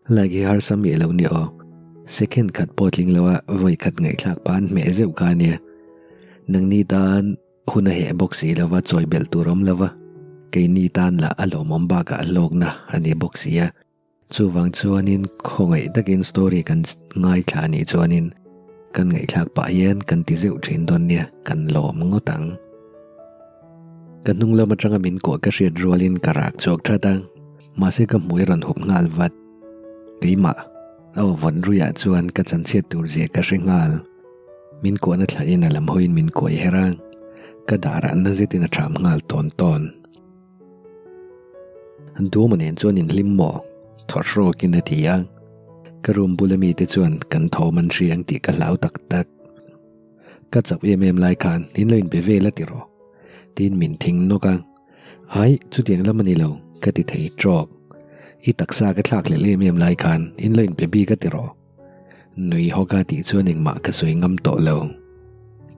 Like hi harsa miah lo ni aw. Second khat pawh tling lo a vawi khat ngaihthlak pa'n hmeh zeuh kha a nia. Nangni tan hun a heh bawk si lo va chawi belh tur awm lo va, keini tan lah a lawmawm bakah hlawkna a ni bawk si a. Chuvang chuanin khawngaih takin story kan ngaithla a nih chuanin kan ngaihthlak pah hian kan ti zeuh thin dawn nia kan lawm ngawt ang. Ka hnung lam atanga min kuah ka hriat rualin ka rak chhuak that a, mahse ka hmui rawn hup nghal vat. Keimah a aw vawn ruiah chuan ka chanchhiat tur zia ka hre nghal. Min kuahna thlahin a lam hawiin min kuai her a, ka darah na zetin a ṭham nghal tawn tawn. Duama nen chuan inhlim maw? Thaw hrawkin a ti a. Ka room bula mite chuan kan thawm an hria ang tih ka hlau tak tak. Ka chauh em em lai khan in lo inbe vel a ti rawh. Tiin min thing nawk a. Ai, chutiang lam a ni lo, ka ti thei trawk. I taksa ka thlak hlelh em em lai khan in lo inbe bik a ti rawh. Nui hawk a tih chuan engmah ka sawi ngam tawh lo.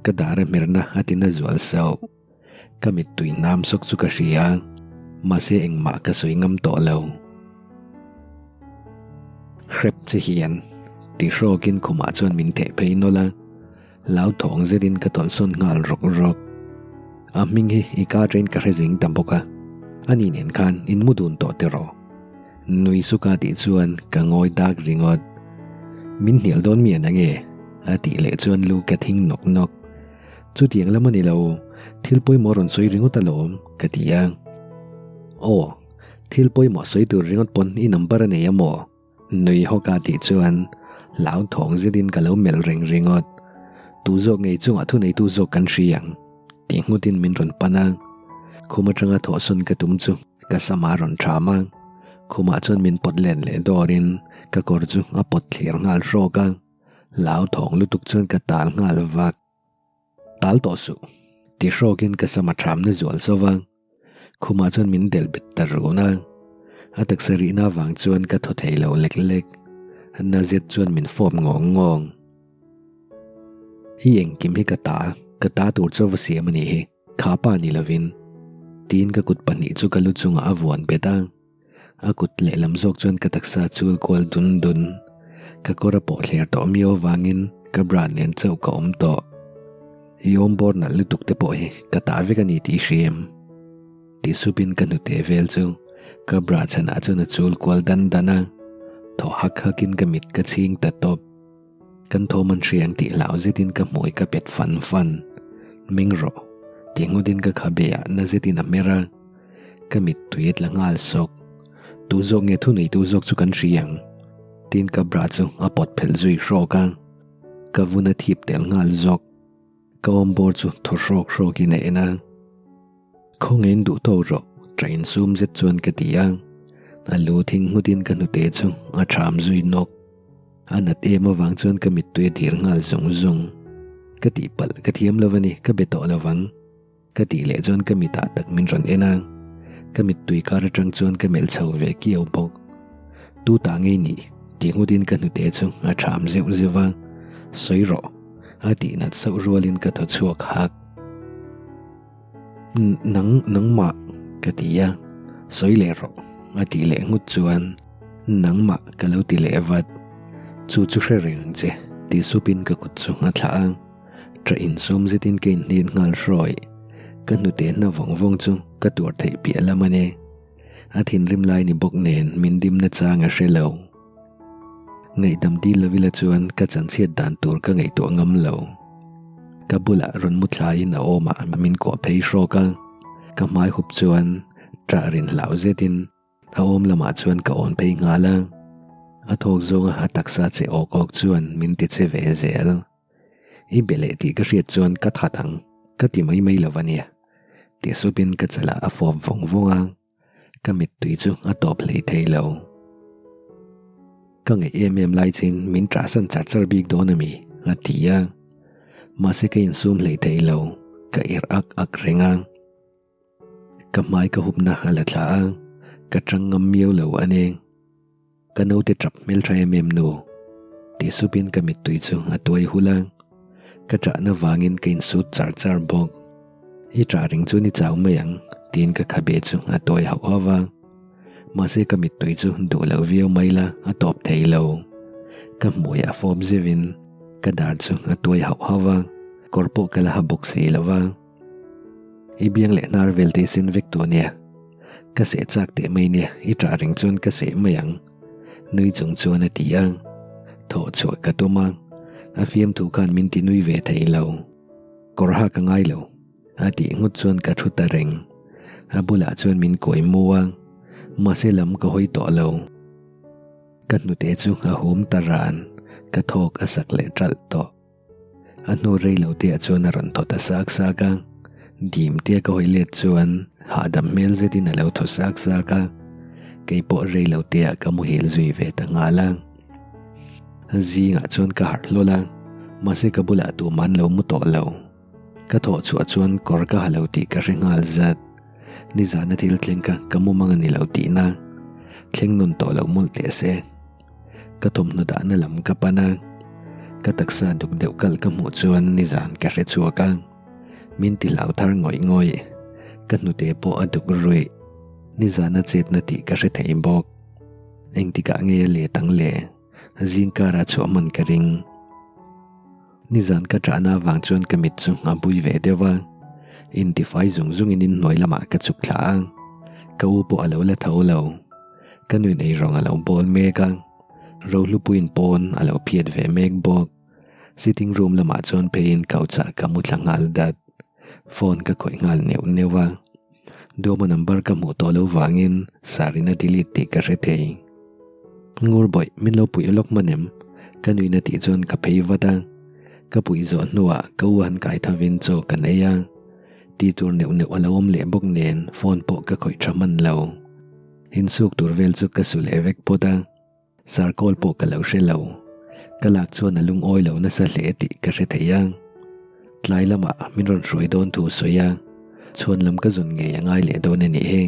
Ka dar a hmerna a ti na zual sauh. Ka mittui nam sawk chu ka hria, mahse engmah ka sawi ngam tawh lo. Hrep che hian ti hrawkin khumah chuan min theh phei nawlh a, hlauthawng zetin ka tawlhsawn nghal rawk rawk. A hming hi i ka train ka hre zing ta bawk a, ani nen khan in mu dun tawh tiraw? Nui suka tih chuan ka ngawi dak ringawt. Min hnial dawn mian ange? A tih leh chuan lu ka thing nawk nawk. Chutiang lam a ni lo, thil pawimawh rawn sawi ringawt alawm, ka ti a. Aw, thil pawimawh sawi tur ringawt pawn i number a nei a maw? Nui hawka tih chuan hlauthawng zetin ka lo melh reng ringawt. Tu zawk ngei chungah thuneitu zawk kan hri ang, tih nghutin min rawn pan a. Khum atanga thawhsawn ka tum chu ka sama rawn ṭham a. Khumah chuan min pawt len leh dawrin ka kawr chu a pawt thlir nghal hrawk a. Hlauthawng lutuk chuan ka tal nghal vak. Tal tawh suh, ti hrawkin ka sam a ṭhamna zual zo va. Khumah chuan min delh bet ta run a. A taksa rihna avang chuan ka thaw thei lo lek lek. Na zet chuan min fawp ngawng ngawng. I engkim hi ka ta, ka ta tur chu va siam a nih hi, kha pa ni lovin. Tiin ka kut pahnih chu ka lu chungah a vuan bet a. A kut lehlam zawk chuan ka taksa chul kual dun dun. Ka kawr a pawh thler tawh miau avangin ka bra nen chauh ka awm tawh. I awm bawr nalh lutuk te pawh hi ka tah vek a ni tih i hria em? Ti supin ka hnute vel chu ka bra chhanah chuan a chul kual dan dan a, thaw hak hakin ka mit ka chhing ta tawp. Kan thawm an hria ang tih hlau zetin ka hmui ka pet fan fan. Meng rawh, ti ngawtin ka khabe ah na zetin a hmer a. Ka mittui a tla nghal sawk. Tu zawk nge thu neitu zawk chu kan hria ang. Tiin ka bra chu a pawt phelh zui hrawk a. Ka vun a thip tel nghal zawk. Ka awm bawr chu thaw hrawk hrawkin a en a. Khawngain duh tawk rawh, ṭah insum zet chuan ka ti a. A lu thing nghutin ka hnute chu a ṭham zui nawk. A nat em avang chuan ka mittui a dir nghal zung zung. Ka tihpalh ka thiam lo a ni, ka be tawh lo vang. Ka tih leh chuan ka mitah tak min rawn en a. Ka mittui kar aṭang chuan ka melh chho ve kiau bawk. Tu ta ngei nih? Tih nghutin ka hnute chu a ṭham zeuh zeuh a. Sawi rawh. A tih nat sauh rualin ka thaw chhuak hak. Nang, nangmah, ka ti a, sawi leh rawh, a tih leh nghut chuan nangmah ka lo ti leh vat. Chu chu hre reng ang che, tih supin ka kut chu a thlah a. Ṭah insum zetin ka inhnen nghal hrawi. Ka hnute hna vawng vawng chu ka tuar theih piah lam a ni. A thinrim lai ni bawk nen min dimna chang a hre lo. Ngaihdam dil lo ila chuan ka chanchhiat dan tur ka ngaihtuah ngam lo. Ka bulah rawn mu thlaiin a awmah min kuah phei hrawk a, ka hmai hup chuan ṭah rin hlau zetin a awm lamah chuan ka awn phei nghal a. A thawk zawnga a taksa che awk awk chuan min ti che ve zel. I be leh tih ka hriat chuan ka that ang ka ti mai mai lo a nia. Ti supin ka chalah a fawp vawng vawng a. Ka mittui chu a tawp hlei thei lo. Ka ngaih em em lai chin min ṭahsan char char bik dawn a mi? a ti a. Mahse ka insum hlei thei lo, ka irh ak ak reng a. Ka hmai ka hupna a la thla a, ka ṭang ngam miau lo a ni. Ka naute ṭap hmelṭha em em nu, ti supin ka mittui chu a tuai hul a. Ka ṭahna vangin ka insut char char bawk. I ṭah ring chu ni chau mai ang, tiin ka khabe chu a tuai hauh hauh a. Mahse ka mittui chu duh lo viau mai la a tawp thei lo. Ka hmuiah fawp zeuhin ka dar chu a tuai hauh hauh a, kawr pawh ka la ha bawk si lo va. I biang leh hnar vel te i sen vek tawh nia. Ka seh chak teh mai nia, i ṭah reng chuan ka seh mai ang. Nui chung chuan a ti a, thawh chhuah ka tum a, a fiamthu khan min ti nui ve thei lo. Kawr ha ka ngai lo. A tih nghut chuan ka thu ta reng. A bulah chuan min kawi mu a, mahse lam ka hawi tawh lo. Ka hnute chu a hum ta ran, ka thawk a sak leh ṭalh tawh. A hnu rei lo te ah chuan a rawn thaw ta sak sak a, dim tia ka hawi let chuan hahdam hmel zetin a lo thaw sak sak a, kei pawh rei lo te ah ka muhil zui ve ta nghal a. Zingah chuan ka harh hlawl a, mahse ka bulah tumah an lo mu tawh lo. Ka thawh chhuah chuan kawr ka ha lo tih ka hre nghal zat. Nizana thil thleng kha ka mumang a ni lo tihna. Thleng nun tawh lo mawlh teh se. Ka thawmhnaw dahna lam ka pan a, ka taksa duk deuh kalh ka hmuh chuan nizan ka hre chhuak a. Min ti hlau thar ngawih ngawih. Ka hnute pawh a duk ruih. Nizana chetna tih ka hre thei bawk. Engtikah nge a let ang le? Zingkara chhuah hman ka ring. Nizan ka ṭahna avang chuan ka mit chu a bui ve deuh a, intifai zung zungin inhnuai lamah ka chhuk thla a, ka u pawh a lo la tho lo. Ka nuin eirawng a lo bawl mek a, Rohlupuiin pawn a lo phiat ve mek bawk. Sitting room lamah chuan pheiin couch-ah ka mu thla nghal dat. Phone ka khawih nghal neuh neuh a, Duama number ka hmuh tawh lo vangin Sarin a delete tih ka hre thei. Ngur bawih, min lo puih lawk hman em? Ka nuihna tih chuan ka phei vat a. Ka puih zawh hnuah ka u han kai thovin chaw kan ei a. Tih tur neuh neuh a lo awm leh bawk nen phone pawh ka khawih tha hman lo. Insuk tur vel chu ka su leh vek phawt a. Sir call pawh ka lo hre lo. Ka lak chuan a lungawi lo nasa hle tih ka hre thei a. Tlai lamah min rawn hruai dawn thu sawi a, chhuan lam ka zawn ngei a ngai leh dawn a nih hi.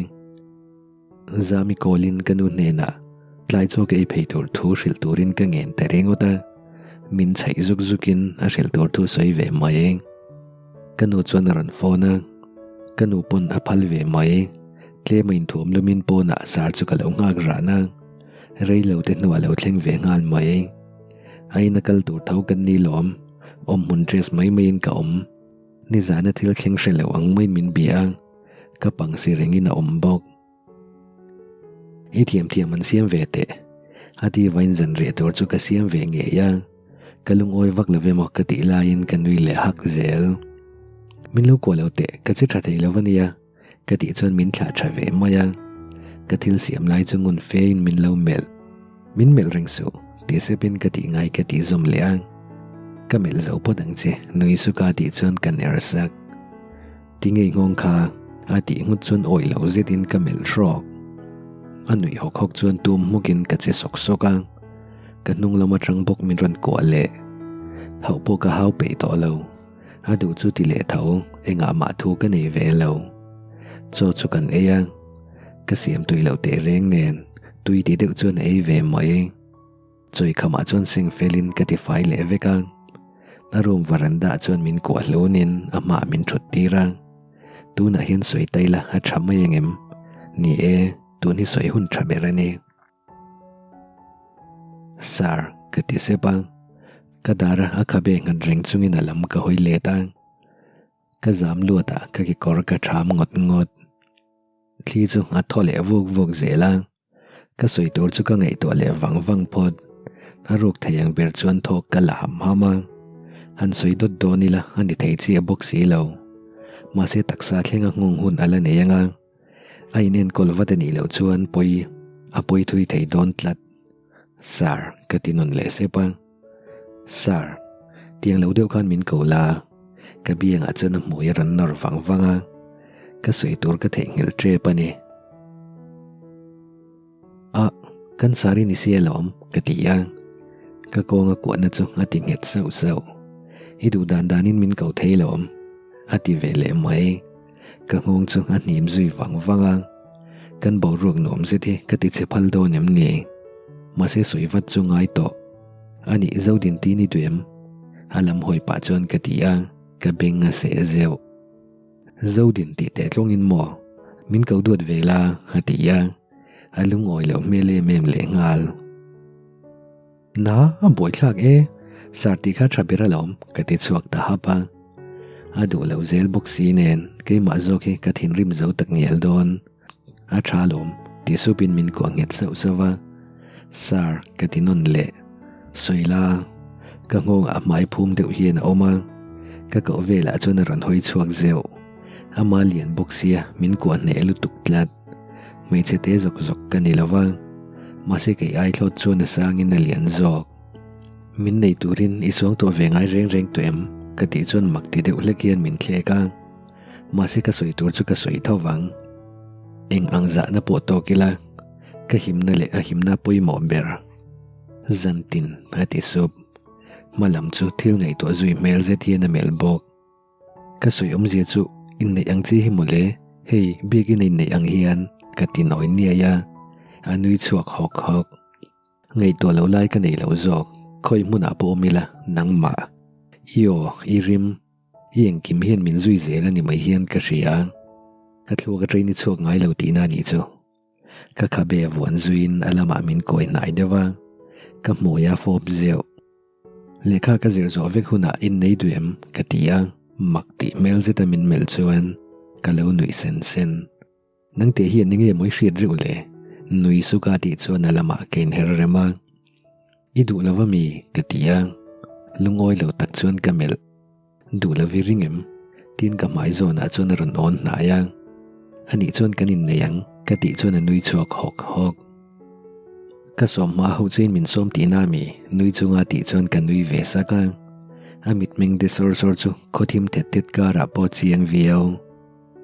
Zami call-in ka nu hnenah tlai chaw ka ei phei tur thu hrilh turin ka ngen ta ringawt a, min chhaih zuk zukin a hrilh tur thu sawi ve mai. Ka nu chuan a rawn phone a, ka nu pawn a phal ve mai. Tlema inthuam lumin pawnah sar chu ka lo nghak ran a, rei lo te hnuah lo thleng ve nghal mai. A ina kal tur tho kan ni lawm, awmhmun dress mai maiin ka awm. Nizana thil thleng hre lo ang maiin min bia a. Ka pang si rengin a awm bawk. I thiam thiam an siam ve teh. A ti vain zan riah tur chu ka siam ve ngei a. Ka lungawi vak lo emaw ka tih laiin ka nui leh hak zel. Min lo kuah lo teh, ka che tha thei lo a nia, ka tih chuan min thlah tha ve mai a. Ka thil siam lai chu ngun fein min lo melh. Min melh reng suh, ti sepin ka tih ngai ka tih zawm leh a. Ka melh zo phawt ang che, nui suka tih chuan ka ner sak. Ti ngei nghawng kha, a tih nghut chuan awih lo zetin ka melh hrawk. A nuih hawk hawk chuan tum hmukin ka che sawk sawk a, ka hnung lam atang bawk min rawn kuah leh. Hauh pawh ka hau peih tawh lo. A duh chu ti leh tho, engah mah thu ka nei ve lo. Chaw chu kan ei a, ka siam tui loh teh reng nen tui ti deuh chuan a ei ve mai. Chawi khamah chuan seng felin ka ti fai leh vek a, a room varanda ah chuan min kuah hlunin a hmaah min thut tir a, tunah hian sawi ta ila a tha mai ang em? Ni e, tun hi sawi hun tha ber a ni. Sir, ka ti sep a, ka dara a khabe nghat reng chungin a lam ka hawi let a, ka zam luatah ka kekawr ka tham ngawt ngawt. Thli chu a thaw leh vuk vuk zel a. Ka sawi tur chu ka ngaihtuah leh vang vang phawt. A ruk thei ang ber chuan thawk ka la ham ham a. Han sawi dawt dawn ila a ni thei chiah bawk si lo. Mahse taksa thlenga nghawng hun a la nei ang a. A inenkawl vat a nih loh chuan pawi a pawi thui thei dawn tlat. Sir, ka ti nawn leh sep a. Sir, tiang lo deuh khan min ko la. Ka biangah chuan a hmui a rawn nawr vang vang a, ka sawi tur ka theihnghilh tep a ni. Ah, kan sir i ni si alawm, ka ti a. Ka kawnga kuahna chu a ti nghet sauh sauh. I duh dan danin min ko thei lawm, a ti ve leh mai. Ka nghawng chu a hnim zui vang vang a, kan boruak nuam zet hi ka ti chhe phal dawn em ni? Mahse sawi vat chu ngai tawh. A nih Zodin ti ni duh em? A lam hawi pah chuan ka ti a, ka beng a seh zeuh. Zodin tih teh tlawngin maw? Min ko duat ve la, a ti a. A lungawi loh hmel em em lehnghal. Na, a buaithlak e, sar tih kha tha ber alawm, ka ti chhuak ta hap a. A duh lo zel bawk si nen keimah zawk hi ka thinrim zo tak ngial dawn. A tha alawm, ti supin min kuah nghet sauh sauh a. Sar, ka ti nawn leh. Sawi la, ka nghawngah hmai phum deuh hian a awm a, ka koh velah chuan a rawn hawi chhuak zeuh. Ama lian bawk sia min kuah hneh lutuk tlat. Hmeichhe te zawk zawk ka ni lo va, mahse kei ai thlawt chuan a sangin a lian zawk. Min nei turin i suang tawh ve ngai reng reng tawh em? Ka tih chuan mak ti deuh hlek hian min thlek a, mahse ka sawi tur chu ka sawi tho vang. Eng ang zahna pawh tawk ila, ka himna leh a himna pawimawh ber. Zantin a ti sup. Hma lam chu thil ngaihtuah zui hmel zet hian a melh bawk. Ka sawi awmzia chu inneih ang chi hi mawle, hei biakin a inneih ang hian ka ti nawi niai a, a nui chhuak hawk hawk. Ngaihtuah loh lai ka nei lo zawk, khawi hmunah pawh awm ila nangmah, i aw, i rim, i engkim hian min zui zel a ni mai hian ka hria. Ka thluak a train i chhuak ngai lo tihna a nih chu. Ka khabe vuan zuiin a lamah min kawi hnai deuh a, ka hmui a fawp zeuh. Lehkha ka zir zawh vek hunah innei duh em? ka ti a, mak tih hmel zeta min melh chuan ka lo nuih sen sen. Nangte hian enge mawi hriat reuh le? Nui suka tih chuan a lamah ka inher rem a. I duh lo ami? ka ti a, lungawi lo tak chuan ka melh. Duh lo i ring em? Tiin ka hmai zawnah chuan a rawn awn hnai a. Anih chuan kan innei ang, ka tih chuan a nui chhuak hawk hawk. Ka sawm hma ho chuin min sawm tihna ami? Nui chunga tih chuan ka nui ve sak a. A mitmeng de sawr sawr chu khawthim thet thet karah pawh chiang viau.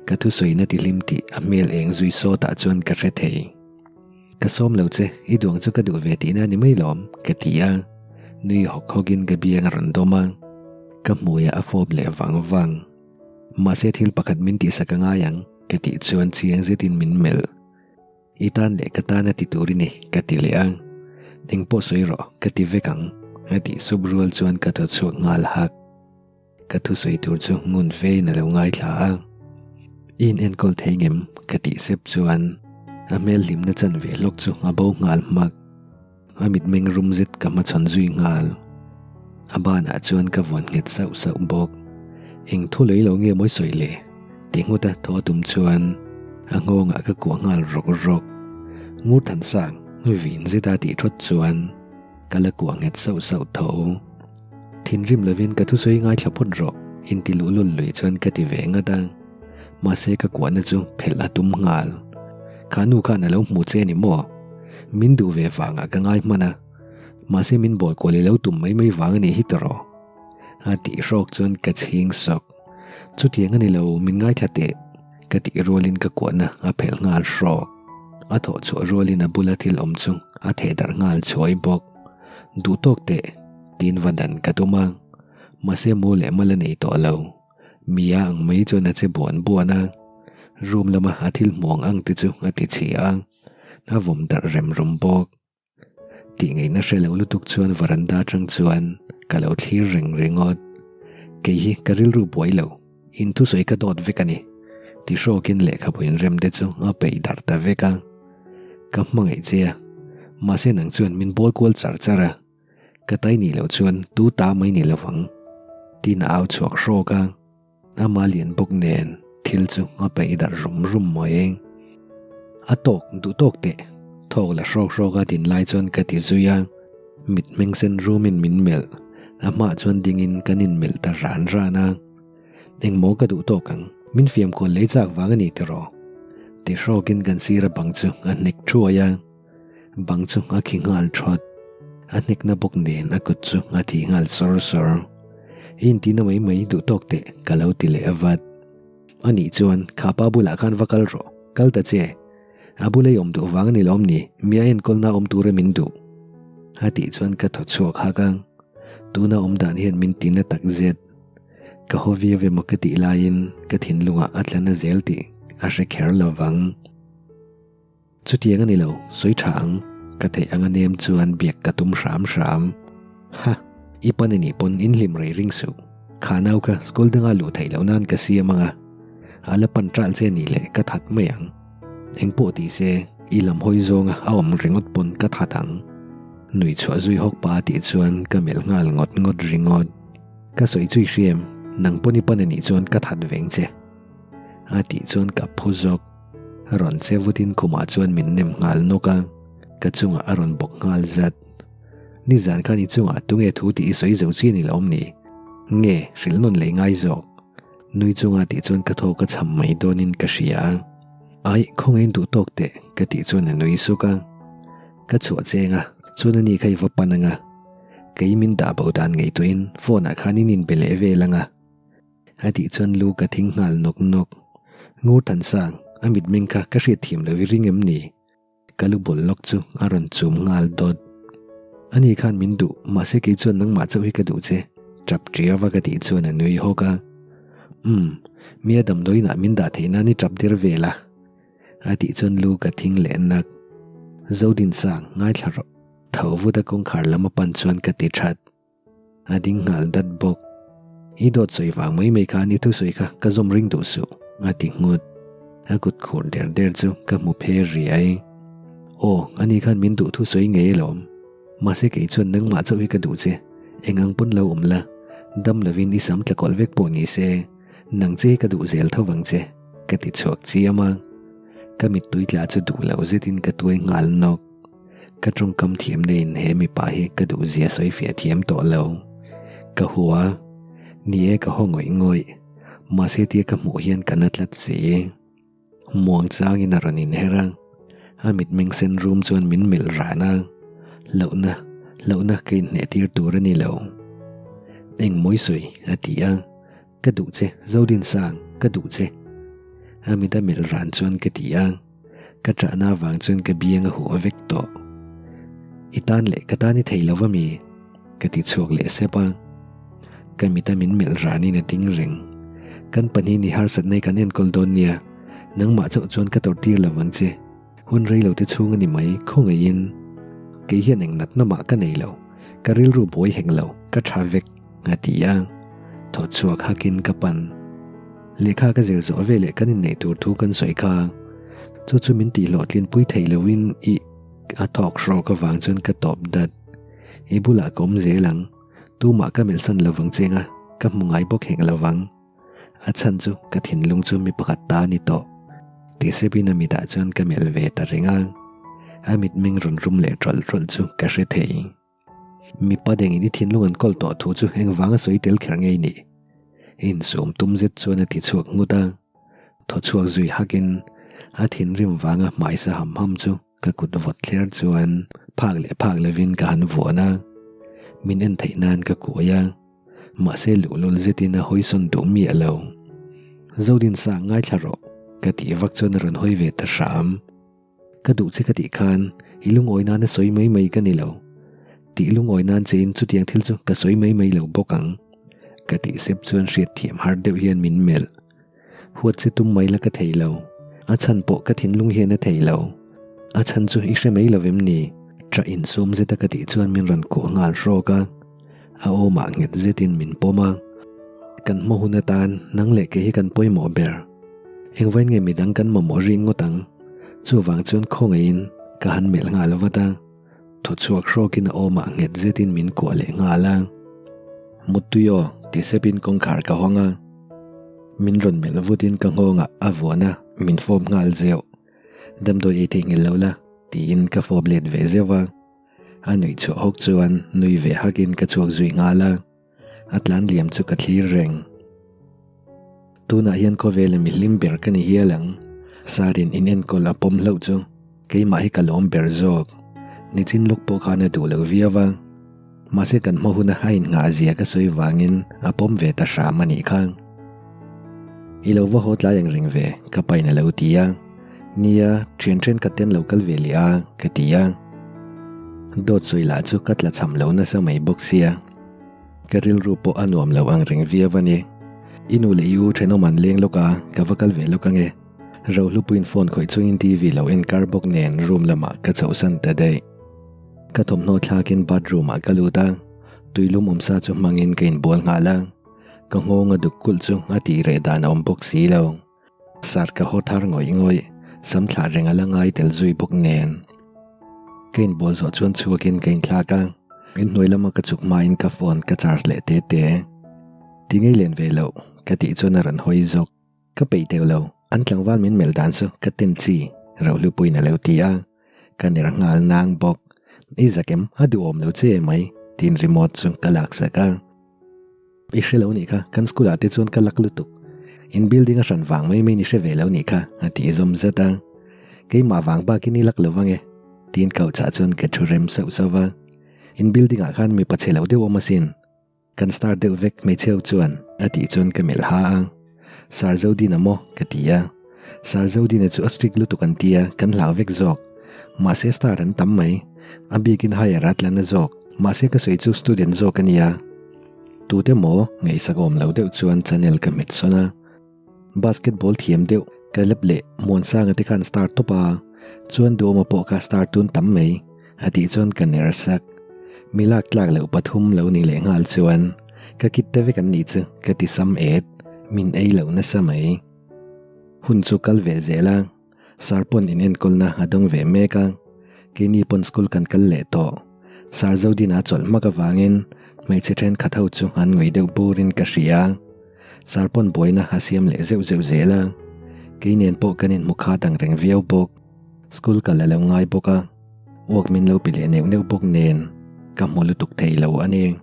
Ka thusawina ti hlim tih a hmel eng zui sawtah chuan ka hre thei. Ka sawm lo che, i duang chu ka duh ve tihna ni mai lawm, ka ti a. Nui hawk hawkin ka biang a rawn dawm a, ka hmuiah a fawp leh vang vang. Mahse thil pakhat min tihsak a ngai ang, ka tih chuan chiang zetin min melh. I tan leh ka tan a ti tur i ni, ka ti leh a. Engpawh sawi rawh, ka ti vek ang, a tih sup rual chuan ka thaw chhuak nghal hak. Ka thusawi tur chu ngun fe in a lo ngaithla a, I in enkawl thei ngem? ka tih sep chuan a hmel hlimna chan ve hlawk chu a bo nghal hmak. A mitmeng rum zet ka hmachhawn zui nghal. A banah chuan ka vuan nghet sauh sauh bawk. Eng thu lei lo nge mawi sawi le? Ti nghut a thaw tum chuan a nghawngah ka kuah nghal rawk rawk. Ngur Thansang, vin zeta tih thawt chuan ka la kuah nghet sauh sauh tho. Thinrim lovin ka thusawi ngaithla phawt rawh, inti luhlul lui chuan ka ti ve ngat a. Mahse ka kuahna chu phelh a tum nghal. Kha nu khan a lo hmu che a ni maw? Min duh ve vangah ka ngai hman a. Mahse min bawl kual i lo tum mai mai vang a nih hi tawh. A tih hrawk chuan ka chhing sawk. Chutiang a ni lo, min ngaithla teh. Ka tih rualin ka kuahna a phelh nghal hrawk. A thawh chhuah rualin a bula thil awm chu a theh darh nghal chhuai bawk. Duh tawk teh, tiin va dan ka tum a. Mahse mu leh mal a nei tawh lo. Mia ang mai chuan a che buan buan a. Room lama a thil hmuang ang te chu a ti chhia a. A vawm darh rem rum bawk. Tih ngaihna hre lo lutuk chuan varanda atang chuan ka lo thlir reng ringawt. Kei hi ka rilru buai lo, in thusawi ka dawt vek a ni. Ti hrawkin lehkhabu inrem te chu a peih darh ta vek a. Ka hmangaih che a, mahse nang chuan min bawl kual char char a. Ka tai nih loh chuan tu ta mai ni lovang. Tiin a au chhuak hrawk a. Ama lian bawk nen thil chu a peih darh rum rum mai. A tawk duh tawk teh, thawk la hrawk hrawk a din lai chuan ka ti zui a, mit hmeng sen rumin min melh, a hmaah chuan dingin kan inmelh ta ran ran a. Engmaw ka duh tawk ang, min fiam kual lei chak vang a ni tiraw? Ti hrawkin kan sira bang chu a hnek thuai a. Bang chu a khi nghal thawt. A hnekna bawk nen a kut chu a thi nghal sawr sawr. I intina mai mai duh tawk teh ka lo ti leh a vat. Anih chuan kha pa bulah khan va kal rawh, kal ta che. A bula i awm duh vang a ni lawm ni, mi a enkawlna awm tura min duh. A tih chuan ka thaw chhuak hak a. Tuna awm dan hian min tina tak zet. Ka haw viau emaw ka tih laiin ka thinlungah a tla na zel tih a hre kher lo vang. Chutiang a ni lo, sawi tha ang, ka theih anga nem chuan biak ka tum hram hram. Ha! I pan i nih pawn in hlim rei ring suh. Kha nau kha school danga luh theih loh nan ka siam anga, a la pan ṭalh che nih leh ka that mai ang. Engpawh ti se, I lam hawi zawnga a awm ringawt pawn ka that ang. Nui chhuah zui hawk pa a tih chuan ka melh nghal ngawt ngawt ringawt. Ka sawi chu i hria em? Nang pawn i pan anih chuan ka that veng che. A tih chuan ka phu zawk. Rawn che vutin khumah chuan min nem nghal nawk a, ka chungah a rawn bawk nghal zat. Nizan khan i chungah tunge thu tih i sawi zo chi a ni lo awm ni? Nge hrilh nawn leh ngai zawk? Nui chunga tih chuan ka thaw ka chham mai dawnin ka hria a. Ai, khawngain duh tawk teh, ka tih chuan a nui suk a. Ka chhuah cheng a, chuan ani kha i va pan ang a. Kei min dah bo dan ngaihtuahin phone ah khan in inbe leh vel ang a. A tih chuan lu ka thing nghal nawk nawk. Ngur Thansang, a mitmeng kha ka hriat thiam lo i ring em ni? Ka lu bul lawk chu a rawn chum nghal dawt. Ani khan min duh, mahse kei chuan nangmah chauh hi ka duh che, tap ṭiau a ka tih chuan a nui hawk a. Umm, mi a damdawiinah min dah theih nan i tap der vel a, a tih chuan lu ka thing leh nak. Zodinsang, ngaithla rawh. Tho vut a kawngkhar lam a pan chuan ka ti that. A ding nghal dat bawk. I dawt sawi vang mai mai khan i thusawi kha ka zawm ring duh suh, a ti nghut. A kut khur der der chu ka hmu phe riai. Aw, ani khan min duh thusawi ngei alawm. Mahse kei chuan nangmah chauh hi ka duh che, eng ang pawn lo awm la, dam lovin i sam tla kawlh vek pawh ni se, nang che hi ka duh zel tho vang che, ka ti chhuak chiam a. Ka mittui tla chu duh loh zetin ka tuai nghal nawk. Ka tawngkam thiam neiin he mipa hi ka duh zia sawi fiah thiam tawh lo. Ka hua. Ni e ka haw ngawih ngawih. Mahse tia ka hmuh hian ka na tlat si. Muang changin a rawn inher a. A mitmeng sen rum chuan min melh ran a. Hlauhna, hlauhna ka inhneh tir tur a ni lo. Engmawi sawi a ti a. Ka duh che, Zodinsang, ka duh che. A mit a melh ran chuan ka ti a. Ka ṭahna avang chuan ka biang a huh vek tawh. I tan leh ka tan i thei lo va mi? Ka ti chhuak leh sep a. Ka mita min melh ranin a ding reng. Kan pahnih ni harsatna hi kan enkawl dawn nia, nangmah chauh chuan ka tawrh tir lo ang che. Hun rei lo te chhung a ni mai, khawngaihin. Kei hian eng natna mah ka nei lo, ka rilru buai hek lo, ka ṭha vek, a ti a. Thaw chhuak hakin ka pan. Lehkha ka zir zawh veleh kan inneih tur thu kan sawi kha. Chu chu min tih hlawhtlinpui thei loin i a thawk hrawk avang chuan ka tawp dat. I bulah ka awm zel ang. Tumah ka melhsan lovang cheng a, ka hmu ngai bawk hek lovang. A chhan chu ka thinlung chu mi pakhat ta a ni tawh. Tisepin a mitah chuan ka melh ve ta reng a. A mitmeng rawn rum leh ṭawlh ṭawlh chu ka hre thei. Mipa dengin i thinlung an kawl tawh thu chu engvanga sawi tel kher ngei ni? Insum tum zet chuan a ti chhuak nghut a. Thaw chhuak zui hakin a thinrim vanga hmaisa ham ham chu ka kut vawt thler chuan phak leh phak lovin ka han vuan a. Min en theih nan ka kuai a. Mahse luhlul zetin a hawisawn duh miah lo. Zodinsa ngaithla rawh ka tih vak chuan a rawn hawi ve ta hram. Ka duh che ka tih khan i lungawi nana sawi mai mai ka ni lo. Tih lungawi nan chein chutiang thil chu ka sawi mai mai lo bawk ang. Ka tih sep chuan hriat thiam har deuh hian min melh. Huat che tum mai la ka thei lo. A chhan pawh ka thinlung hian a thei lo. A chhan chu i hre mai lo vem ni? Ṭah insum zeta ka tih chuan min rawn kuah nghal hrawk a. A awmah nghet zetin min pawm a. Kan hma hun atan nang leh kei hi kan pawimawh ber. Engvain nge midang kan mamawh ring ngawt ang? Chuvang chuan khawngaihin ka han melh nghal vat a, thaw chhuak hrawkin a awmah nghet zetin min kuah leh nghal a. Muttui aw, ti sepin kawngkhar ka hawng a. Min rawn melh vutin ka nghawngah a vuan a, min fawp nghal zeuh. Damdawi ei theihnghilh lo la, tiin ka fawp let ve zeuh a. A nuih chhuah hawk chuan nui ve hakin ka chhuak zui nghal a. A tlan liam chu ka thlir reng. Tunah hian khawvela mi hlim ber ka ni hial ang. Sarin in enkawl a pawm hlauh chu keimah hi ka lawm ber zawk. Nichin lawk pawh khan a duh lo viau a. Mahse kan hma huna a innghah zia ka sawi vangin a pawm ve ta hram a nih kha. I lo va haw tlai ang reng ve, ka pain a lo ti a. Nia, thian thenkhat te an lo kal ve leh a, ka ti a. Dawt sawi lah chu ka tla cham lo nasa mai bawk sia. Ka rilru pawh a nuam lo ang reng viau a ni. I nu leh i u thenawm an leng lawk a, ka va kal ve lawk ange. Rohlupuiin phone khawih chungin TV lo en kar bawk nen room lamah ka chhohsan ta daih. Ka thawmhnaw thlakin bathroom ah ka lut a, tuilum awmsa chu hmangin ka inbual nghal a. Ka nghawng a duk kulh chu a tih reh dan a awm bawk si lo. Sar ka haw thar ngawih ngawih. Sam thlah reng a la ngai tel zui bawk nen. Ka inbual zawh chuan chhuakin ka inthlak a, inhnuai lama ka chhuk hmain ka phone ka charge leh te te. Ti ngei len ve loh ka tih chuan a rawn hawi zawk. Ka peih teuh lo, an tlangval min melh dan chu ka ten chi, Rohlupuiin a lo ti a. Ka ner nghal nang bawk. I zakem a duhawm lo che mai, tiin remote chu ka laksak a. I hre lo nih kha, kan school ah te chuan ka lak lutuk. In building a hran vang mai mai in i hre ve lo nih kha, a tih zawm zat a. Keimah vang bakin i lak lo vang e, tiin couch ah chuan ka thu rem sauh sauh va. In building ah khan mipa chhe lo deuh awm asin. Kan star deuh vek hmeichhe ho chuan, a tih chuan ka melh ha a. Sir Zodina maw? ka ti a. Sir Zodina chu a strict lutuk an tia, kan hlau vek zawk. Mahse star an tam mai. A bikin higher a tla na zawk. Mahse ka sawi chu student zawk a nia. Tute maw ngaihsak awm lo deuh chuan channel ka hmet sawn a. Basketball thiam deuh Caleb leh Muansanga te khan star tawp a, chuan Duhawma pawh kha star tun tam mai a tih chuan ka ner sak. Mi lak tlak loh pathum lo ni leh nghal chuan ka kit te vek an nih chu ka ti sam et, min ei loh nasa mai. Hun chu kal ve zel a. Sir pawn in enkawlna a dawng ve mek a, keini pawn school kan kal leh tawh. Sir Zodina chawlh hmak avangin hmeichhe thenkhat ho chu an ngui deuh burin ka hria. Sir pawn buaina a siam leh zeuh zeuh zel a, kei nen pawh kan inhmu khat ang reng viau bawk. School kal a lo ngai bawk a, uak min lo pe leh neuh neuh bawk nen ka hmu lutuk thei lo a ni.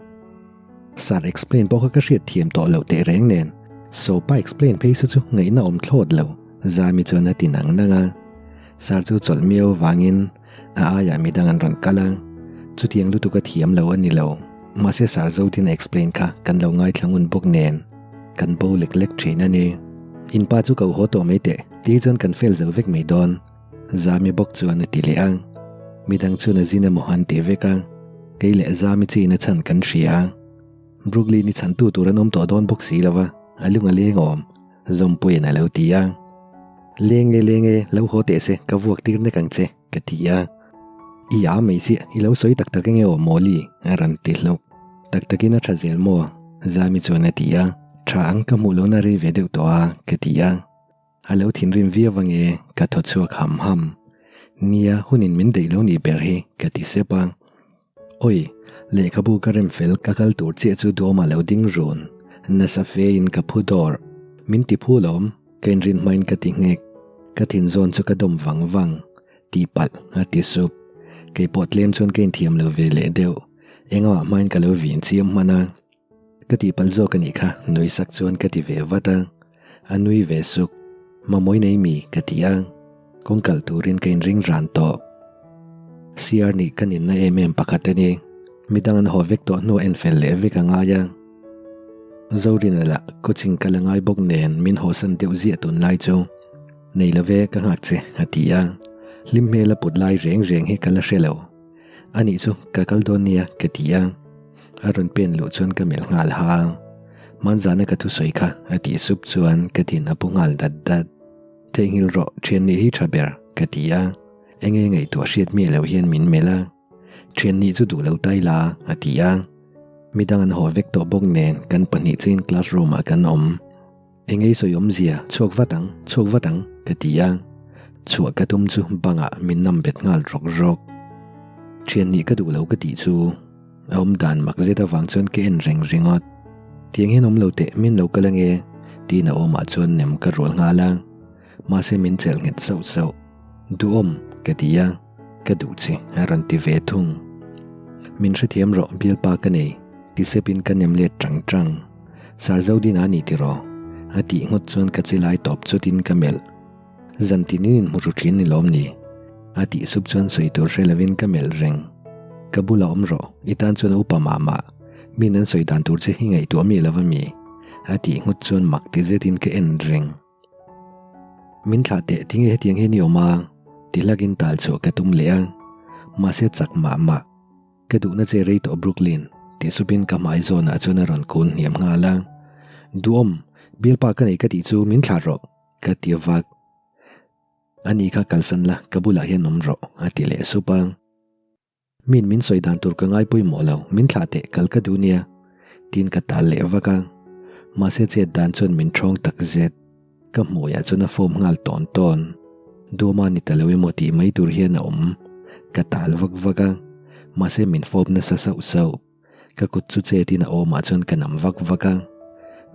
Sir explain pawh kha ka hriat thiam tawh loh teh reng nen Sopa explain phei saw chu ngaihna awm thlawt lo Zami chuan a ti nang nang a. Sir chu chawlh miau vangin a aiah midang an rawn kal a, chutiang lutuk a thiam lo a ni lo. Mahse Sir Zodin a explain kha kan lo ngaithla ngun bawk nen kan bo lek lek thin a ni. In pa chu ko haw tawh mai teh ti chuan kan fail zo vek mai dawn. Zami bawk chuan a ti leh a, midang chuan a zin emaw an ti vek a, kei leh Zami chiin a chhan kan hria a, Brooklyn-i chhantu tur an awm tawh dawn bawk si lo va, a lung a leng awm, Zawmpuiin a lo ti a. Leng e leng e, lo haw teh se, ka vuak tir nek ang che, ka ti a. I a mai chiah, i lo sawi tak tak enge aw Mawli? a rawn ti hlauh. Tak takin a tha zel maw? Zami chuan a ti a. Tha ang ka hmuh lohna rei ve deuh tawh a, ka ti a. A lo thinrim viau ange ka thaw chhuak ham ham. Nia, hunin min deih lo nih ber hi ka ti sep a. Oi, lehkhabu ka rem fel ka kal tur chiah chu Duama lo ding run. Nasa fe in ka phu dawr. Min ti phu lawm, ka inrin hmain ka ti nghek. Ka thin zawn chu ka dawm vang vang. Tihpalh a ti sup. Keipawh tlem chuan ka inthiam lo ve leh deuh. Engah hmain ka lo vin chiam hman a. Ka tihpalh zawk a nih kha, nui sak chuan ka ti ve vat a. A nui ve suk. Mamawi nei mi ka ti a, kawng kal turin ka inring ran tawh. CR nih ka ninna em em pakhat a ni. Midang an haw vek tawh hnuah en fel leh vek a ngai a. Zorina lah coaching kal a ngai bawk nen min hawsan deuh ziah tunlai chu. Nei lo ve ka nghak che a ti a. Hlim hmel a put lai reng reng hi ka la hre lo. A nih chu ka kal dawn nia ka ti a, a rawn pen luh chuan ka melh nghal ha. Hmanzana ka thusawi kha a tih sup chuan ka thin a pu nghal dat dat. Theihnghilh rawh thian nih hi tha ber ka ti a, enge ngaihtuah hriat miah loh hian min melh a. Thian nih chu duh lo tai la a ti a. Midang an haw vek tawh bawk nen kan pahnih chiin classroom ah kan awm. Engei sawi awmzia, chhuak vat ang, chhuak vat ang, ka ti a. Chhuah ka tum chu bangah min nam bet nghal rawk rawk. Thian nih ka duh lo ka tih chu a awm dan mak zet avang chuan ka en reng ringawt. Tiang hian awm lo teh, min lo kal ange, tiin a awmah chuan nem ka rual nghal a. Mahse min chelh nghet sauh sauh. Duhawm, ka ti a, ka duh che a rawn ti ve thung. Min hrethiam rawh bialpa ka nei, ti sepin ka nem let tang tang. Sir Zodina a ni tiraw? A tih nghawt chuan ka che lai tawp chutin ka melh. Zan tin in inhmu ru thin ni lawm ni? A tih sup chuan sawi tur hre lovin ka melh reng. Ka bulah awm rawh, i tan chuan a upa mah mah. Min an sawi dan tur che hi ngaihtuah mi lova mi? A tih nghawt chuan mak ti zetin ka en reng. Min thlah teh tinge hetiang hian i awm a? Ti hlakin tal chhuah ka tum leh a, mahse chak mah mah. Ka duhna che rei tawh Brooklyn, tih supin ka hmai zawnah chuan a rawn kun hniam nghal a. Duhawm, bialpa ka nei ka tih chu min thlah rawh, ka ti vak. Ani kha kalsan la, ka bulah hian awm rawh, a ti leh sup a. Min min sawi dan tur ka ngai pawimawh lo, min thlah teh kal ka duh nia, tiin ka tal leh vak a. Mahse chet dan chuan min thawng tak zet. Ka hmuiah chuan a form nghal tawn tawn. Dawma ni ta lo emaw tih mai tur hian a awm. Ka tal vak vak a, mahse min fawp nasa sauh sauh. Ka kut chu chetin a awmah chuan ka nam vak vak a,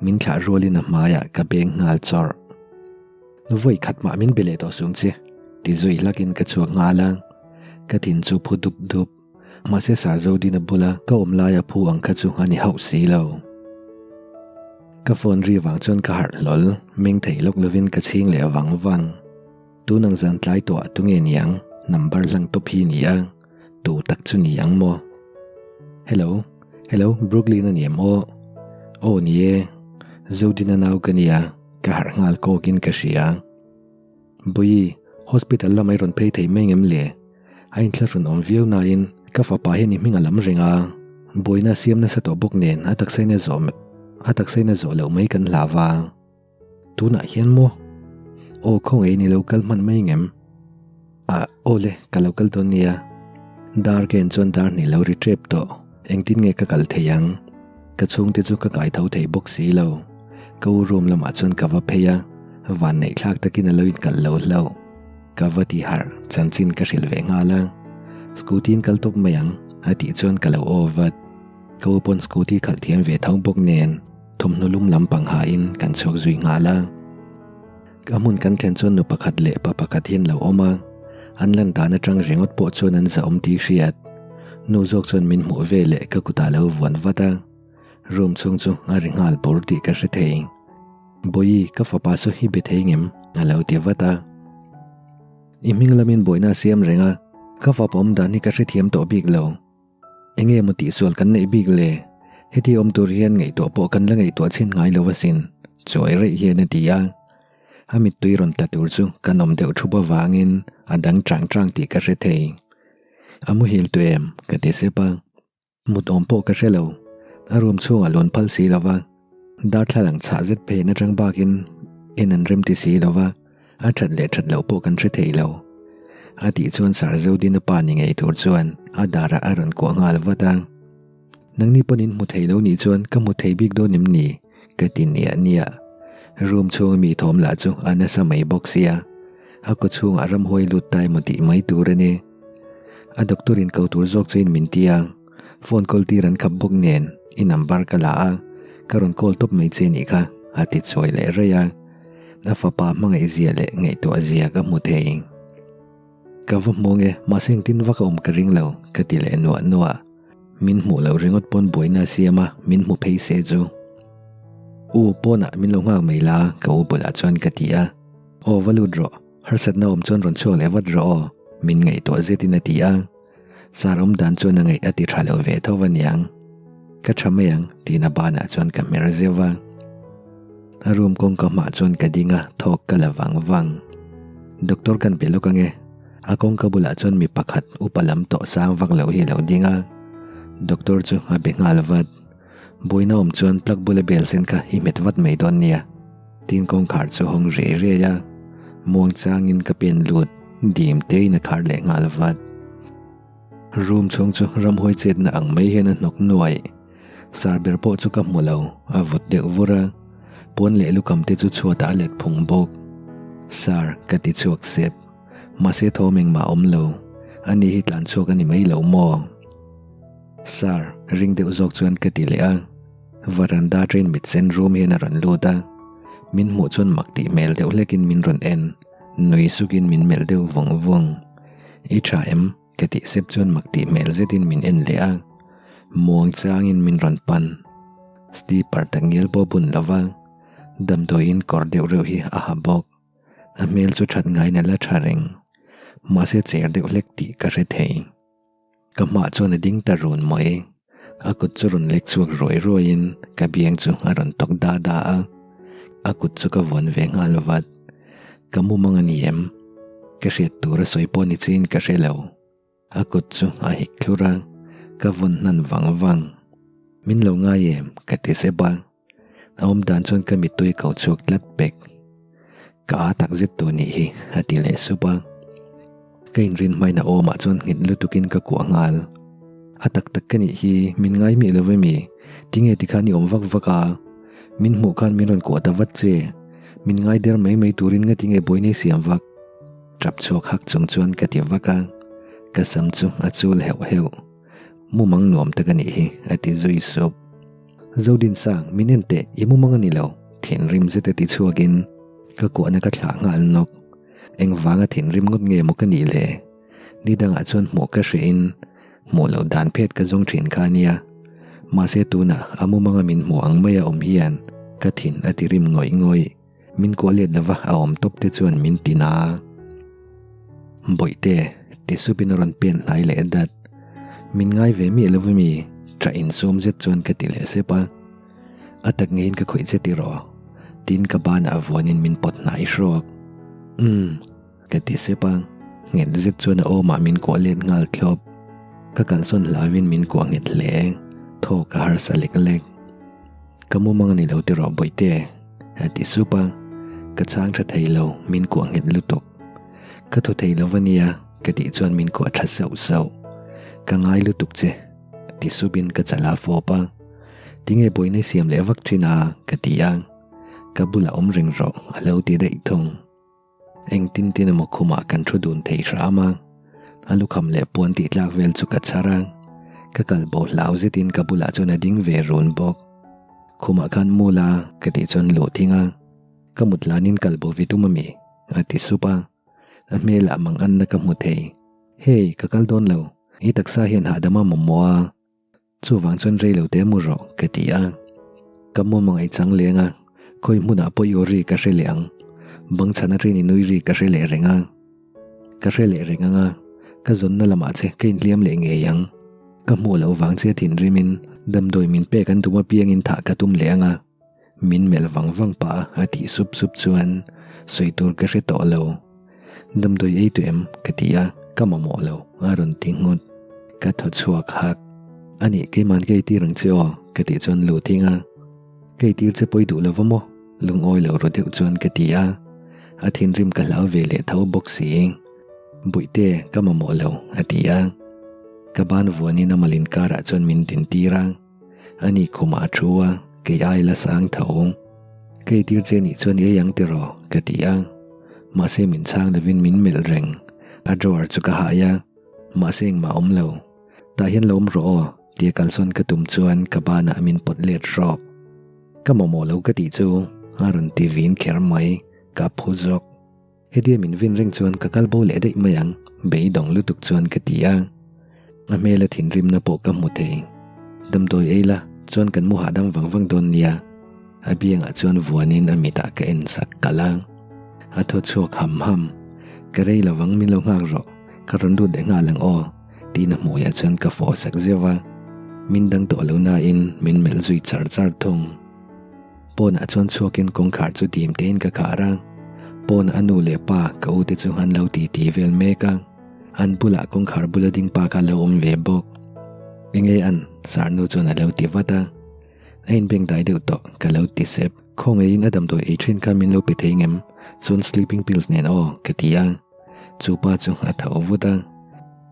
min thlah rualin a hmaiah ka beng nghal chawrh. Vawi khat mah min be leh tawh sung che, ti zui hlakin ka chhuak nghal a, ka thin chu phu dup dup. Mahse Sarzodina bula ka awm laia phu ang kha chu a ni hauh si lo. Ka phone ri vang chuan ka harh hlawl, meng thei lawk lovin ka chhing leh vang vang. Tun ang zan tlai tawh ah tunge niang number hlang tawp hi ni a, tu tak chu ni ang maw? Hello, hello Brooklyn a ni em aw? Aw ni e, Zodina nau ka nia, ka harh nghal kawkin ka hria. Bawihi, hospital lamah i rawn phei thei mai ngem le? A inthlahrun awm viau nain ka fapa hian i hming a lam reng a, buaina a siam nasa tawh bawk nen a taksain a zawh a taksain a zawh loh mai kan hlau va. Tunah hian maw? Aw khawngaih in i lo kal hman mai ngem? Ah, aw le, ka lo kal dawn nia. Dar ka en chuan dar hnih lo ri tep tawh, engtin nge ka kal thei ang? Ka chhungte chu ka kai tho thei bawk si lo. Ka u room lamah chuan ka va phei a, vanneih thlak takin a lo inkalh lo hlauh. Ka va ti harh, chanchin ka hrilh ve nghal a. Scooty in kal tawp mai ang, a tih chuan ka lo aw vat. Ka u pawn scooty khalh thiam ve tho bawk nen thawmhnaw lum lampang hain kan chhuak zui nghal a. Ka hmun kan thlen chuan nu pakhat leh pa pakhat hi an lo awm a, an lan dan atang ringawt pawh chuan an zahawm tih hriat. Nu zawk chuan min hmuh ve leh ka kutah lo vuan vat a, room chhung chu a ri nghal bur tih ka hre thei. Bawihi, ka fapa saw hi be thei ngem? a lo ti vat a. I hming lamin buaina a siam reng a, ka fapa awm dan hi ka hrethiam tawh bik lo. Enge maw tihsual kan neih bik le? Heti awm tur hian ngaihtuah pawh kan la ngaihtuah chhin ngai lo asin, chuai reih hian a ti a. A mittui rawn tla tur chu kan awm deuh thup avangin a dang chang chang tih ka hre thei. A muhil tu em? ka ti sep a. Mut awm pawh ka hre lo. A room chhungah lawn phal si lo va, darthlalang chhah zet phen atang bakin en an rem ti si lo va. A that leh that loh pawh kan hre thei lo. A tih chuan Sir Zodina pa ni ngei tur chuan a darah a rawn kuah nghal vat a. Nangni pawn in hmu thei lo nih chuan ka hmu thei bik dawn em ni? Ka ti niah niah. Room chhunga mi thawm lah chu a nasa mai bawk sia. A kaw chhungah ramhuai lut ta emaw tih mai tur a ni. A doctor in ko tur zawk chuin min ti a. Phone call tir an khap bawk nen i number ka la a, ka rawn call tawp mai che nih kha a ti chawi leh raih a. A fapa hmangaih zia leh ngaihtuah zia ka hmu thei. Ka va hmu nge, mahse engtin vak a awm ka ring lo, ka ti leh nuah nuah. Min hmuh loh ringawt pawn buaina a siam a, min hmu phei se chu. U, pawnah min lo nghak mai la, ka u bulah chuan ka ti a. Aw, va lut rawh, harsatna awm chuan rawn chhuak leh vat rawh aw, min ngaihtuah zetin a ti a. Sar awm dan chuan a ngaih a ti tha lo ve tho aniang. Ka tha mai ang tiin a banah chuan ka hmer zeuh va. A room kawngka hmah chuan ka ding a, thawk ka la vang vang. Doctor kan pe lawk ange. A kawngka bulah chuan mi pakhat upa lam tawh sang vak loh hi a lo ding a. Doctor chu a be nghal vat. Buaina awm chuan plug bula bel sen kha i hmet vat mai dawn nia. Tin kawngkhar chu hawng riai riai a, muang changin ka pen lut dim tein a khar leh nghal vat. Room chhung chu ramhuai chetna ang mai hian a hnawk nuai. Sar ber pawh chu ka hmu lo, a vawt deuh vur a. Puan leh lukam te chu chhuatah a let phung bawk. Sar, ka ti chhuak sep. Mahse thawm engmah a awm lo. Ani hi tlan chhuak a ni mai lo maw? Sir, ring deuh zawk chuan ka ti leh a. Varanda train mit sen rum hian a rawn lut a. Min hmuh chuan mak tih hmel deuh hlekin min rawn en. Nui sukin min melh deuh vawng vawng. I tha em? Ka tih sep chuan mak tih hmel zetin min en leh a. Muang changin min rawn pan. Sleeper takngial pawh bun lova damdawiin kawr deuh reuh hi a ha bawk. A hmel chu that ngaina la tha reng. Mahse cher deuh hlek tih ka hre thei. Ka hmah chuan a ding ta run mai. A kut chu rawn lek chhuak ruai ruaiin ka biang chu a rawn tawk da da a. A kut chu ka vawn ve nghal vat. Ka mumang a ni em? Ka hriat tur a sawi pawh ni chiin ka hre lo. A kut chu a hik thlur a, ka vawn hnan vang vang. Min lo ngai em? Ka ti sep a. A awm dan chuan ka mittui ko chhuak tlat pek. Ka â tak zet tur nih hi, a ti leh sup a. Ka inrin hmain a awmah chuan nghet lutukin ka kuah nghal. A tak tak ka nih hi, min ngai miah lo emi? Tinge tikhan i awm vak vak a? Min hmuh khan min rawn kuah ta vat che. Min ngai der mai mai turin ngatinge buaina i siam vak? Tap chhuak hak chung chuan ka ti vak a, ka sam chu a chul heuh heuh. Mumang nuam tak a nih hi, a ti zui sup. Zodinsang, min en teh, i mumang a ni lo, thinrim zet a ti chhuakin ka kuahna ka thlah nghal nawk. Engvanga thinrim ngawt nge maw ka nih le? Ni dangah chuan hmuh ka hrehin hmuh loh dan phet ka zawng thin kha ania. Mahse tunah a mumanga min hmuh ang maia awm hian ka thin a ti rim ngawih ngawih. Min kuah let lova a awm tawp te chuan min ti na. Bawihte, ti supin a rawn pen hnai leh dat. Min ngai ve miah lova mi, ṭah insawm zet chuan ka ti leh sep a. A tak ngeiin ka khawih che tiraw? Tiin ka banah vuanin min pawt hnai hrawk. Umm. Ka ti sep a, nghet zet chuan a awmah min kuah let nghal thlawp. Ka kalsawn hlauin min kuah nghet hle, thawk a harsa lek lek. Ka mumang a ni lo tiraw Bawihte? a ti sup a, ka chhang tha thei lo, min kuah nghet lutuk. Ka thaw thei lo va nia ka tih chuan min kuah tha sauh sauh. Ka ngai lutuk che, ti supin ka chal a fawp a. Tinge buaina i siam leh vak thin a? ka ti a, ka bulah awm reng rawh a lo ti daih thung. Engtin tin emaw khumah kan thu dun thei hram a, a lukham leh puan tih tlak vel chu ka chhar a, ka kal bo hlau zetin ka bulah chuan a ding ve run bawk. Khumah khan mu la ka tih chuan luh thing a, ka mut lanin kal bo vi tum ami? a ti sup a, a hmelah mang anna ka hmu thei. Hey, ka kal dawn lo, i taksa hian hahdam a mamawh a. Chuvang chuan rei lo te mu rawh ka ti a. Ka mu mangaih chang leng a, khawi hmunah pawh i aw ri ka hre leh ang. Bang chhan atangin i nui ri ka hre leh reng a. Ka hre leh reng ang a, ka zawnna lamah che ka inhliam leh ngei ang. Ka hmuh loh vang che thinrimin damdawi min pek an tum apiangin thah ka tum leh ang a. Min melh vang vang pah a tih sup sup chuan sawi tur ka hre tawh lo. Damdawi ei tu em? ka ti a, ka mamawh lo a rawn ti nghut. Ka thaw chhuak hak. A nih keiman ka eitir ang che aw ka tih chuan lu thing a. Ka eitir che pawi duh lo va maw? Lungawi lo ru deuh chuan ka ti a. A thinrim ka hlau ve leh tho bawk si. Buihte ka mamawh lo a ti a. Ka ban vuanin a malin karah chuan min dintir a. Ani khumah a thu a, kei ai la sang tho. Ka eitir che nih chuan i ei ang tiraw? ka ti a. Mahse min chhang lovin min melh reng. A drawer chu ka hai a, mahse engmah a awm lo. Tah hian lo awm rawh aw, tia kalsawn ka tum chuan ka banah min pawt let hrawk. Ka mamawh lo ka tih chu a rawn ti vin kher mai, ka phu zawk. Hetia min vin reng chuan ka kal bo leh daih mai ang, beidawng lutuk chuan ka ti a. A hmela thinrimna pawh ka hmu thei. Damdawi ei la, chuan kan mu hahdam vang vang dawn nia. A biangah chuan vuanin a mitah ka en sak kalh a. A thaw chhuak ham ham. Ka rei lo vang min lo nghak rawh, ka rawn lut leh nghal ang aw, tiin a hmuiah chuan ka fawh sak zeuh a. Min dang tawh lo nain min melh zui char char thung. Pawnah chuan chhuakin kawngkhar chu dim tein ka khar a, pawnah a nu leh pa ka u te chu an lo ti ti vel mek a, an bulah kawngkhar bula ding pa kha a lo awm ve bawk. Enge an? Sarnu chuan a lo ti vat a, a inbeng dai deuh tawh ka lo ti sep. Khawngaihin a damdawi ei thin kha min lo pe thei ngem? Chuan sleeping pills nen aw ka ti a, chu pa chu a tho vut a,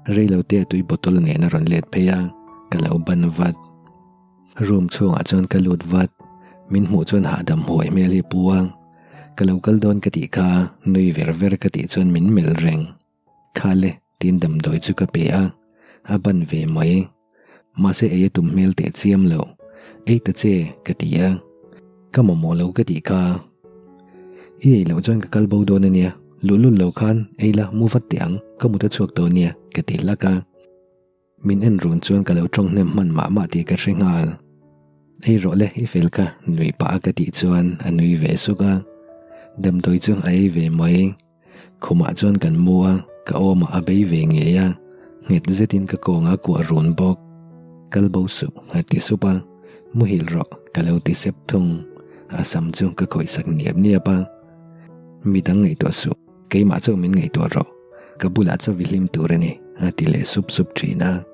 reilote a tui bottle nen a rawn let phei a, ka lo ban vat. Room chhungah chuan ka lut vat, min hmuh chuan hahdam huai hmel hi pu a, ka lo kal dawn ka tih kha nui ver ver ka tih chuan min melh reng. Khale tiin damdawi chu ka pe a, a ban ve mai. Mahse ei a tum hmel teh chiam lo, ei ta che ka ti a, ka mamawh lo ka tih kha. I ei loh chuan ka kal bo dawn a nia, luhlul lo khan ei la mu vat teh ang, ka mut a chhuak tawh nia ka ti hlak a. Min en run chuan ka lo tawng hnem hman mah mah tih ka hre nghal. Ei rawh le, i fel kha, nui pah a ka tih chuan a nui ve suk a. Damdawi chu a ei ve mai. Khumah chuan kan mu a, ka awmah a bei ve ngei a, nghet zetin ka kawngah a kuah run bawk. Kal bo suh, a ti sup a, muhil rawh, ka lo ti sep thung. A sam chu ka khawih sak niap niap a. Midang ngaihtuah suh. Keimah chauh min ngaihtuah rawh, ka bulah chauh i hlim tur a ni, a ti leh sup sup thin a.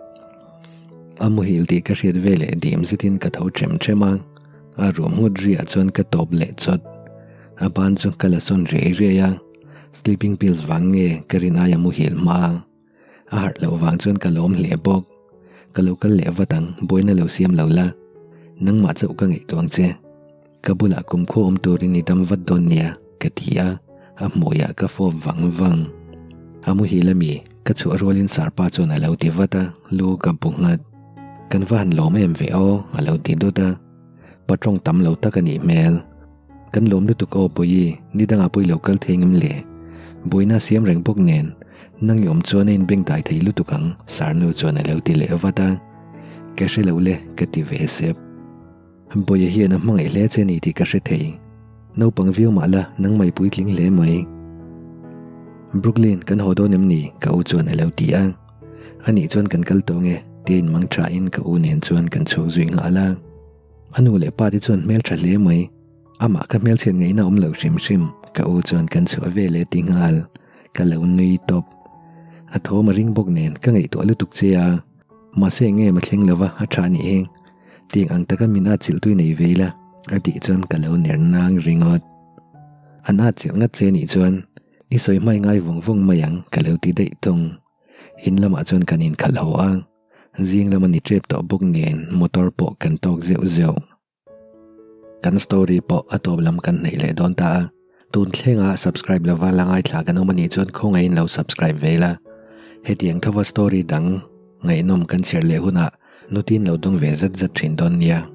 A muhil tih ka hriat ve leh dim zetin ka tho ṭhem ṭhem a, a ruam nghut riah chuan ka tawp leh chawt. A ban chu ka la sawn riai riai a, sleeping pills vang nge ka rin aia muhil hma a. A harh loh vang chuan ka lawm hle bawk. Ka lo kal leh vat ang, buaina lo siam lo la. Nangmah chauh ka ngaihtuah ang che. Ka bulah kumkhua awm turin i dam vat dawn nia, ka ti a, a hmuiah ka fawp vang vang. A muhil ami, ka chhuah rualin Sarpa chuan a lo ti vat a, lu ka bu nghat. Kan va han lawm em ve aw, a lo ti dut a. Pa tawng tam lo tak a nih hmel. Kan lawm lutuk aw Puii, ni dangah pawh i lo kal thei ngam le. Buaina a siam reng bawk nen, nang i awm chuan a inbeng dai thei lutuk ang, Sarnu chuan a lo ti leh vat a. Ka hre lo le, ka ti ve sep. Bawiha hian a hmangaih hle che ni tih ka hre thei. Naupang viau mah la, nangmah i puitling hle mai. Brooklyn, kan haw dawn em ni? Ka u chuan a lo ti a. Anih chuan kan kal tawh nge? Tia inmang thain ka u nen chuan kan chhuak zui nghal a. A nu leh pa te chuan hmel tha hle mai. Amah ka hmelchhiat ngaihna awm lo hrim hrim, ka u chuan kan chhuah ve leh ti nghal. Ka lo nui tawp. A thawm a ring bawk nen ka ngaihtuah lutuk che a. Mahse eng em a thleng lo va, a tha nih hi. Tiang ang taka min at chilh tui nei ve ila, a tih chuan ka lo ner nang ringawt. An at chilh ngat che nih chuan i sawi hmai ngai vawng vawng mai ang ka lo ti daih thung. In lamah chuan kan inkhalh haw a, zing lama ni tep tawh bawk nen motor pawh kan tawk zeuh zeuh. Kan story pawh a tawp lam kan hnaih leh dawn ta a, tun thlenga subscribe lova la ngaithla kan awm anih chuan khawngaihin lo subscribe ve ila. Hetiang thova story dang ngaihnawm kan chhiar leh hunah nutin lo dawng ve zat zat thin dawn nia.